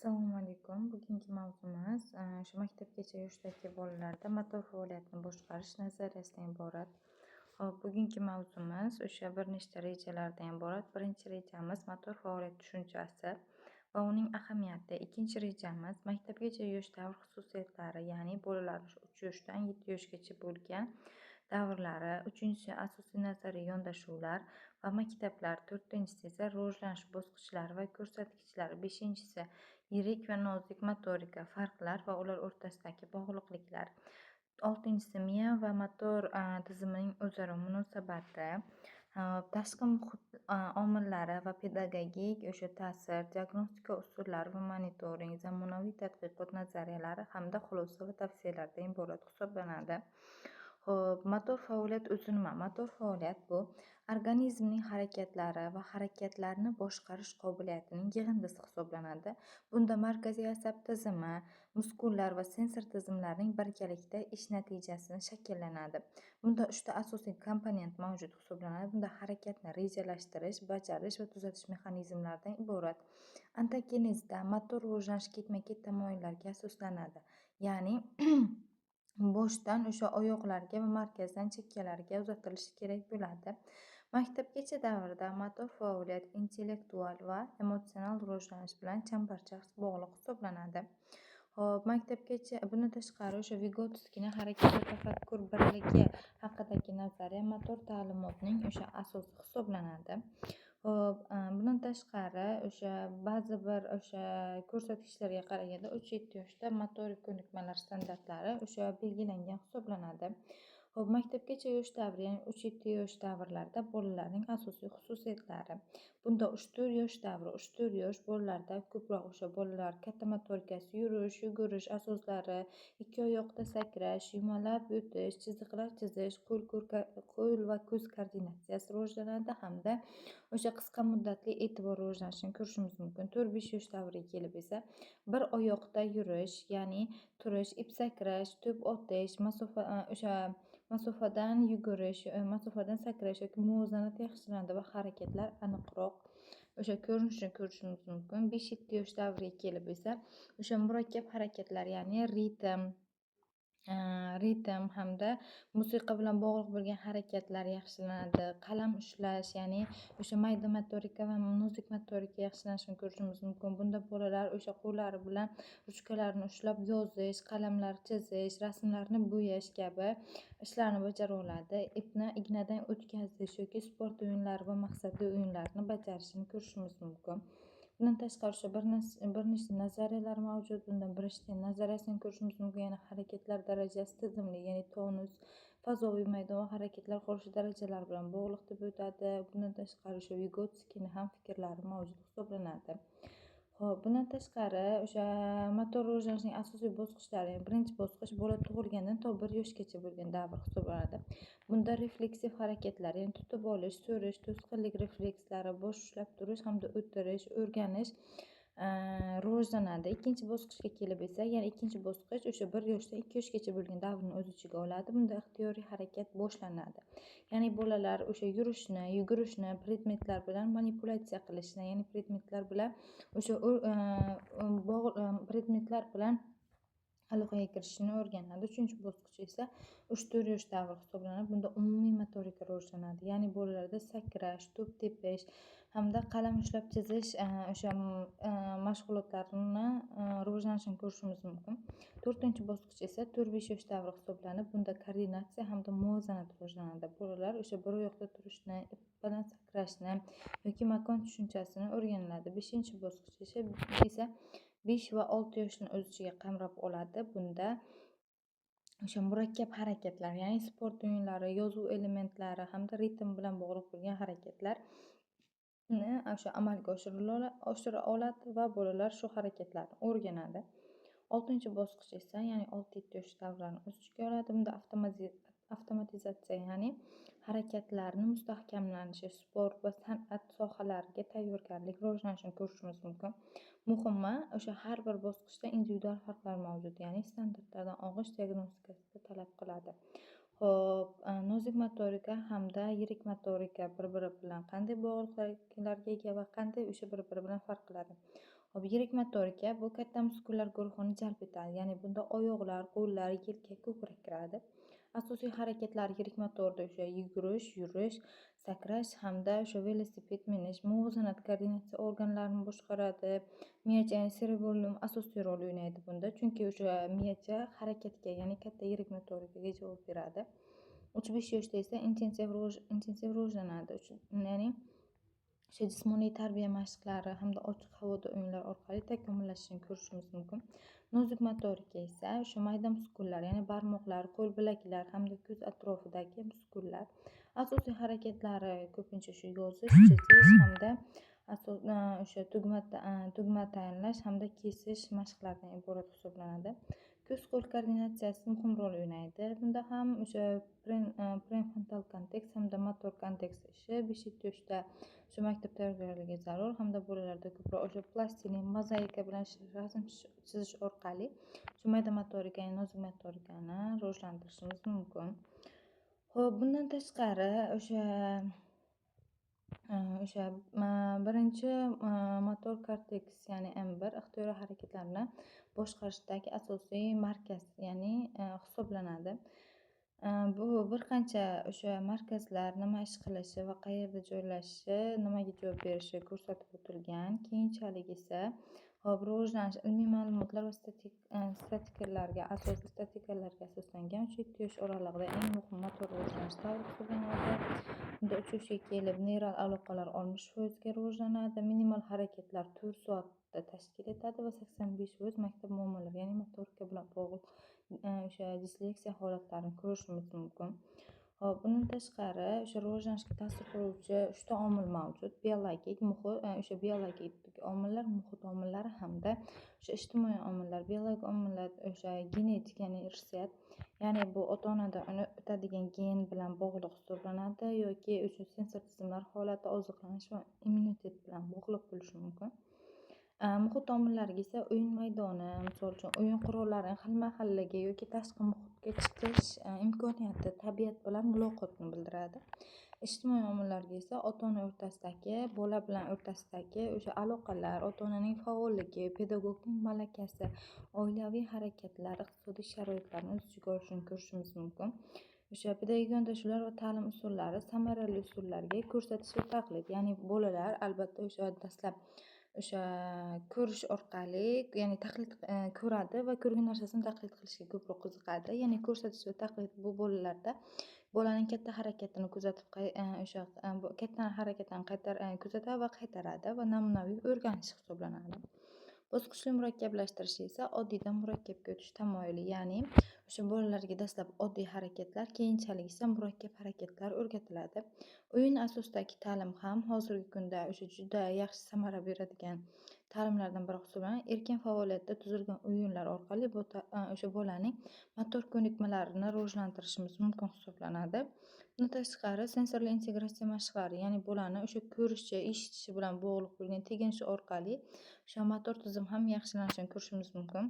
Assalomu alaykum. Bugungi mavzumiz shu maktabgacha yoshdagi bolalarda motor faoliyatini boshqarish nazariyasidan iborat. Xo'p, bugungi mavzumiz o'sha bir nechta rejalardan iborat. Birinchi rejamiz motor faoliyat tushunchasi va uning ahamiyati. Ikkinchi rejamiz maktabgacha yosh davr xususiyatlari, ya'ni bolalarning 3 yoshdan 7 yoshgacha bo'lgan davrlari. Uchinchisi asosiy nazariy yondashuvlar va maktablar. To'rtinchisi esa rivojlanish bosqichlari va ko'rsatkichlari. Beshinchisi yirik va nozik motorika, farqlar va ular o'rtasidagi bog'liqliklar. Oltinchisi miya va motor tizimining o'zaro munosabati, tashqi muhit omillari va pedagogik o'sha ta'sir, diagnostika usullari va monitoring, zamonaviy tadqiqot nazariyalari hamda xulosa va tavsiyalardan iborat hisoblanadi. Xo'p, motor faoliyat o'zi nima? Motor faoliyat bu organizmning harakatlari va harakatlarni boshqarish qobiliyatining yig'indisi hisoblanadi. Bunda markaziy asab tizimi, muskullar va sensor tizimlarining birgalikda ish natijasini shakllanadi. Bunda uchta asosiy komponent mavjud hisoblanadi. Bunda harakatni rejalashtirish, bajarish va tuzatish mexanizmlaridan iborat. Ontogenezda motor rivojlanish ketma-ket tamoyillarga asoslanadi. Ya'ni boshdan o'sha oyoqlarga va markazdan chekkalarga uzatilishi kerak bo'ladi. Maktabgacha davrda motor faoliyat intellektual va emotsional rivojlanish bilan chambarchas bog'liq hisoblanadi. Xo'p, maktabgacha bundan tashqari o'sha Vigotskiyning harakat va tafakkur birligi haqidagi nazariya motor ta'limotning o'sha asosi hisoblanadi. Xo'p, bundan tashqari o'sha ba'zi bir o'sha ko'rsatkichlarga qaraganda 3-7 yoshda motorik ko'nikmalar standartlari o'sha belgilangan hisoblanadi. Xo'p, maktabgacha yosh davri, ya'ni 3-7 yosh davrlarida bolalarning asosiy xususiyatlari. Bunda 3-4 yosh davri, 3-4 yosh bolalarda ko'proq o'sha bolalar katta motorikasi, yurish, yugurish asoslari, ikki oyoqda sakrash, yumalab o'tish, chiziqlar chizish, qo'l va ko'z koordinatsiyasi rivojlanadi hamda o'sha qisqa muddatli e'tibor rivojlanishini ko'rishimiz mumkin. 4-5 yosh davriga kelib esa bir oyoqda yurish, ya'ni turish, ip sakrash, to'p otish, masofa o'sha masofadan yugurish, masofadan sakrash yoki muvozanat yaxshilanadi va harakatlar aniqroq o'sha ko'rinishini ko'rishimiz mumkin. 5-7 yosh davriga kelib esa o'sha murakkab harakatlar, ya'ni ritm hamda musiqa bilan bog'liq bo'lgan harakatlar yaxshilanadi. Qalam ushlash, ya'ni o'sha mayda motorika va nozik motorika yaxshilanishini ko'rishimiz mumkin. Bunda bolalar o'sha qo'llari bilan ruchkalarni ushlab yozish, qalamlar chizish, rasmlarni bo'yash kabi ishlarni bajara oladi. Ipni ignadan o'tkazish yoki sport o'yinlari va maqsadli o'yinlarni bajarishini ko'rishimiz mumkin. Bundan tashqari o'sha bir nechta nazariyalar mavjud. Bundan Bernstein nazariyasini ko'rishimiz mumkin, ya'ni harakatlar darajasi tizimli, ya'ni tonus, fazoviy maydon va harakatlar qurilishi darajalari bilan bog'liq deb o'tadi. Bundan tashqari o'sha Vigotskiyning ham fikrlari mavjud hisoblanadi. Xo'p, bundan tashqari o'sha motor rivojlanishning asosiy bosqichlari, birinchi bosqich bola tug'ilgandan to 1 yoshgacha bo'lgan davr hisoblanadi. Bunda refleksiv harakatlar, ya'ni tutib olish, so'rish, to'sqinlik reflekslari, bosh ushlab turish hamda o'tirish, o'rganish rivojlanadi. Ikkinchi bosqichga kelib esa, ya'ni ikkinchi bosqich o'sha 1 yoshdan 2 yoshgacha bo'lgan davrni o'z ichiga oladi. Bunda ixtiyoriy harakat boshlanadi. Ya'ni bolalar o'sha yurishni, yugurishni, predmetlar bilan manipulyatsiya qilishni, ya'ni predmetlar bilan o'sha predmetlar bilan aloqaga kirishini o'rganadi. Uchinchi bosqich esa 3-4 yosh davri hisoblanadi. Bunda umumiy motorika rivojlanadi. Ya'ni bolalarda sakrash, to'p tepish hamda qalam ushlab chizish o'sha mashg'ulotlarni rivojlanishini ko'rishimiz mumkin. To'rtinchi bosqich esa 4-5 yosh davri hisoblanib, bunda koordinatsiya hamda muvozanat rivojlanadi. Bolalar o'sha bir oyoqda turishni, ip bilan sakrashni yoki makon tushunchasini o'rganiladi. Beshinchi bosqich esa 5 va 6 yoshni o'z ichiga qamrab oladi. Bunda o'sha murakkab harakatlar, ya'ni sport o'yinlari, yozuv elementlari hamda ritm bilan bog'liq bo'lgan harakatlarni o'sha amalga oshira oladi va bolalar shu harakatlarni o'rganadi. Oltinchi bosqich esa, ya'ni 6-7 yosh davrlarini o'z ichiga oladi. Bunda avtomatizatsiya, ya'ni harakatlarni mustahkamlanishi, sport va san'at sohalariga tayyorgarlik rivojlanishini ko'rishimiz mumkin. Muhimi, o'sha har bir bosqichda individual farqlar mavjud, ya'ni standartlardan og'ish diagnostikasida talab qiladi. Xo'p, nozik motorika hamda yirik motorika bir-biri bilan qanday bog'liqliklarga ega va qanday o'sha bir-biri bilan farq qiladi? Hop, yirik motorika bu katta muskullar guruhini jalb etadi, ya'ni bunda oyoqlar, qo'llar, yelka, ko'krak kiradi. Asosiy harakatlar yirik motorda o'sha yugurish, yurish, sakrash hamda o'sha velosiped minish, muvozanat koordinatsiya organlarini boshqaradi. Miyacha, ya'ni cerebellum asosiy rol o'ynaydi bunda, chunki o'sha miyacha harakatga, ya'ni katta yirik motorikaga javob beradi. 3-5 yoshda esa intensiv rivojlanadi, ya'ni o'sha jismoniy tarbiya mashqlari hamda ochiq havoda o'yinlar orqali takomillashishini ko'rishimiz mumkin. Nozik motorika esa o'sha mayda muskullar, ya'ni barmoqlar, qo'l bilaklar hamda ko'z atrofidagi muskullar. Asosiy harakatlari ko'pincha shu yozish, chizish hamda o'sha tugma tayinlash hamda kesish mashqlaridan iborat hisoblanadi. Ko'z-qo'l koordinatsiyasi muhim rol o'ynaydi. Bunda ham o'sha prefrontal korteks hamda motor korteks ishi 5-7 yoshda shu maktab tayyorgarligi zarur hamda bolalarda ko'proq o'sha plastilin, mozaika bilan rasm chizish orqali shu mayda motorika, ya'ni nozik motorikani rivojlantirishimiz mumkin. Xo'p, bundan tashqari o'sha birinchi motor korteks, ya'ni M1 ixtiyoriy harakatlarni boshqarishdagi asosiy markaz, ya'ni hisoblanadi. Bu bir qancha o'sha markazlar nima ish qilishi va qayerda joylashishi, nimaga javob berishi ko'rsatib o'tilgan. Keyinchalik esa hop, rivojlanish ilmiy ma'lumotlar va statistikalarga asoslangan 3-7 yosh oralig'ida eng muhim motor rivojlanish davri hisoblanadi. Unda 3 yoshga kelib neyral aloqalar 60% ga rivojlanadi, minimal harakatlar 4 soatda tashkil etadi va 85% maktab muammolari, ya'ni motorika bilan bog'liq o'sha disleksiya holatlarini ko'rishimiz mumkin. Hop, bundan tashqari o'sha rivojlanishga ta'sir qiluvchi 3 ta omil mavjud. Biologik, muhit, o'sha biologik omillar, muhit omillari hamda o'sha ijtimoiy omillar. Biologik omillar o'sha genetik, ya'ni irsiyat, ya'ni bu ota-onadan o'tadigan gen bilan bog'liq hisoblanadi yoki o'sha sensor tizimlar holati, oziqlanish va immunitet bilan bog'liq bo'lishi mumkin. Muhit omillariga esa o'yin maydoni, misol uchun o'yin qurollarining xilma-xilligi yoki tashqi muhitga chiqish imkoniyati, tabiat bilan muloqotni bildiradi. Ijtimoiy omillarga esa ota-ona o'rtasidagi, bola bilan o'rtasidagi o'sha aloqalar, ota-onaning faolligi, pedagogning malakasi, oilaviy harakatlar, iqtisodiy sharoitlarni o'z ichiga olishini ko'rishimiz mumkin. O'sha pedagogik yondashuvlar va ta'lim usullari samarali usullarga ko'rsatish va taqlid, ya'ni bolalar albatta o'sha dastlab o'sha ko'rish orqali, ya'ni taqlid ko'radi va ko'rgan narsasini taqlid qilishga ko'proq qiziqadi. Ya'ni ko'rsatish va taqlid bu bolalarda bolaning katta harakatini kuzatib, o'sha katta harakatini kuzatadi va qaytaradi va namunaviy o'rganish hisoblanadi. Bosqichli murakkablashtirish esa oddiydan murakkabga o'tish tamoyili, ya'ni o'sha bolalarga dastlab oddiy harakatlar, keyinchalik esa murakkab harakatlar o'rgatiladi. O'yin asosidagi ta'lim ham hozirgi kunda o'sha juda yaxshi samara beradigan ta'limlardan biri hisoblanadi. Erkin faoliyatda tuzilgan o'yinlar orqali o'sha bolaning motor ko'nikmalarini rivojlantirishimiz mumkin hisoblanadi. Bundan tashqari sensorli integratsiya mashqlari, ya'ni bolani o'sha ko'rishi, eshitishi bilan bog'liq bo'lgan teginishi orqali o'sha motor tizim ham yaxshilanishini ko'rishimiz mumkin.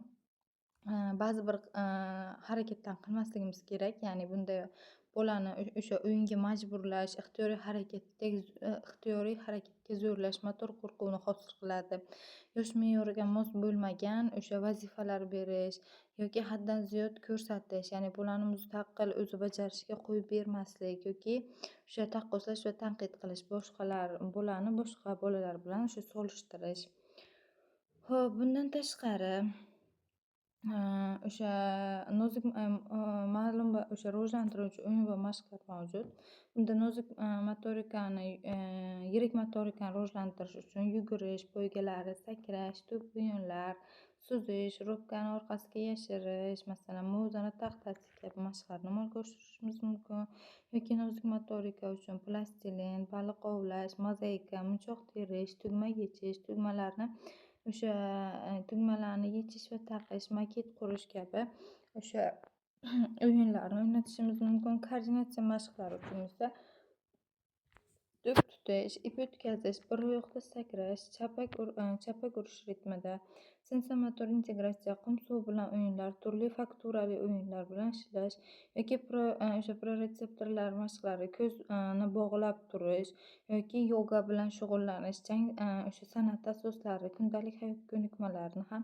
Ba'zi bir harakatdan qilmasligimiz kerak, ya'ni bunda bolani o'sha o'yinga majburlash, ixtiyoriy harakatga zo'rlash motor qo'rquvni hosil qiladi. Yosh me'yoriga mos bo'lmagan o'sha vazifalar berish yoki haddan ziyod ko'rsatish, ya'ni bolani mustaqil o'zi bajarishga qo'yib bermaslik yoki o'sha taqqoslash va tanqid qilish, boshqalar bolani boshqa bolalar bilan o'sha solishtirish. Xo'p, bundan tashqari o'sha nozik ma'lum o'sha rivojlantiruvchi o'yin va mashqlar mavjud. Bunda nozik motorikani, yirik motorikani rivojlantirish uchun yugurish poygalari, sakrash, to'p o'yinlar, suzish, robkani orqasiga yashirish, masalan, muvozanat taxtasi kabi mashqlarni amalga oshirishimiz mumkin yoki nozik motorika uchun plastilin, baliq ovlash, mozaika, munchoq terish, tugma yechish, tugmalarni o'sha tugmalarni yechish va taqish, maket qurish kabi o'sha o'yinlarni o'ynatishimiz mumkin. Koordinatsiya mashqlari uchun esa To'p tutish, ip o'tkazish, bir oyoqda sakrash, chapak urish ritmida, sensomotor integratsiya, qum suv bilan o'yinlar, turli fakturali o'yinlar bilan ishlash yoki o'sha proretseptorlar mashqlari, ko'zni bog'lab turish yoki yoga bilan shug'ullanish, jang o'sha san'at asoslari, kundalik hayot ko'nikmalarini ham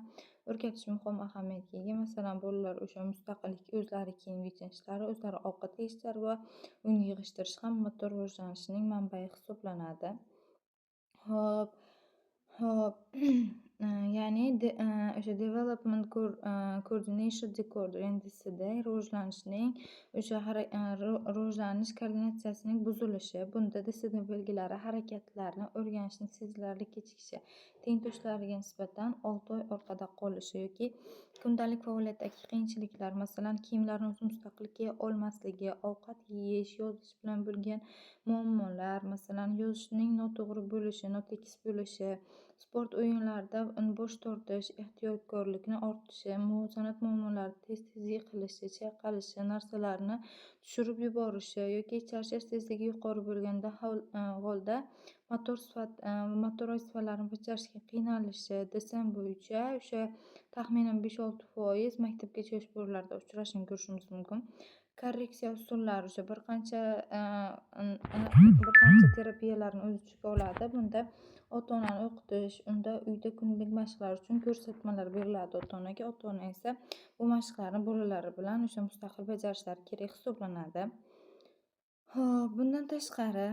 o'rgatish muhim ahamiyatga ega. Masalan, bolalar o'sha mustaqillik, o'zlari kiyim yechinishlari, o'zlari ovqat yeyishlari va uyni yig'ishtirish ham motor rivojlanishining manbai hisoblanadi. Xo'p, ya'ni o'sha development coordination disorder, ya'ni DCD, rivojlanishning o'sha rivojlanish koordinatsiyasining buzilishi. Bunda DCD belgilari harakatlarni o'rganishning sezilarli kechikishi, tengdoshlariga nisbatan 6 oy orqada qolishi yoki kundalik faoliyatdagi qiyinchiliklar, masalan, kiyimlarni o'zi mustaqil kiya olmasligi, ovqat yeyish, yozish bilan bo'lgan muammolar, masalan, yozishning noto'g'ri bo'lishi, notekis bo'lishi, sport o'yinlarida bosh tortish, ehtiyotkorlikni ortishi, muvozanat muammolari, tez-tez yiqilishi, chayqalishi, narsalarni tushirib yuborishi yoki charchash tezligi yuqori bo'lganda holda motor vazifalarni bajarishga qiynalishi. DSM bo'yicha o'sha taxminan 5-6% maktabgacha yosh bolalarda uchrashini ko'rishimiz mumkin. Korreksiya usullari o'sha bir qancha terapiyalarni o'z ichiga oladi. Bunda ota-onani o'qitish, unda uyda kundalik mashqlar uchun ko'rsatmalar beriladi ota-onaga. Ota-ona esa bu mashqlarni bolalari bilan o'sha mustaqil bajarishlari kerak hisoblanadi. Xo'p, bundan tashqari,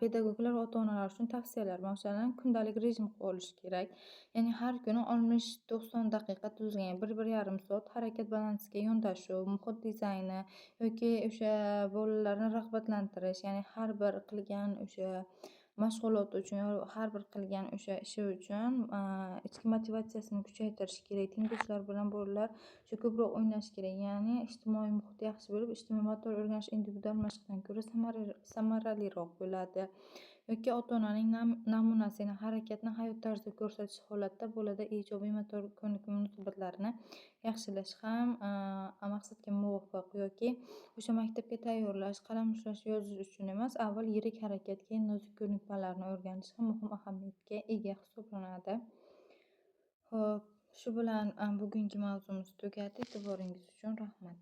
pedagoglar va ota-onalar uchun tavsiyalar. Masalan, kundalik rejim qilib olish kerak. Ya'ni har kuni 60-90 daqiqa tuzilgan 1-1,5 soat harakat balansiga yondashuv, muhit dizayni yoki o'sha bolalarni rag'batlantirish, ya'ni har bir qilgan o'sha mashg'ulot uchun, har bir qilgan o'sha ishi uchun ichki motivatsiyasini kuchaytirish kerak. Tengdoshlar bilan bolalar o'sha ko'proq o'ynashi kerak. Ya'ni ijtimoiy muhit yaxshi bo'lib, ijtimoiy motor o'rganish individual mashqdan ko'ra samaraliroq bo'ladi. Yoki ota-onaning namunasi, ya'ni harakatni hayot tarzida ko'rsatish holatda bolada ijobiy motor ko'nikma munosabatlarini yaxshilash ham maqsadga muvofiq yoki o'sha maktabga tayyorlash, qalam ushlash, yozish uchun emas, avval yirik harakat, keyin nozik ko'nikmalarni o'rganish ham muhim ahamiyatga ega hisoblanadi. Xo'p, shu bilan bugungi mavzumiz tugadi. E'tiboringiz uchun rahmat.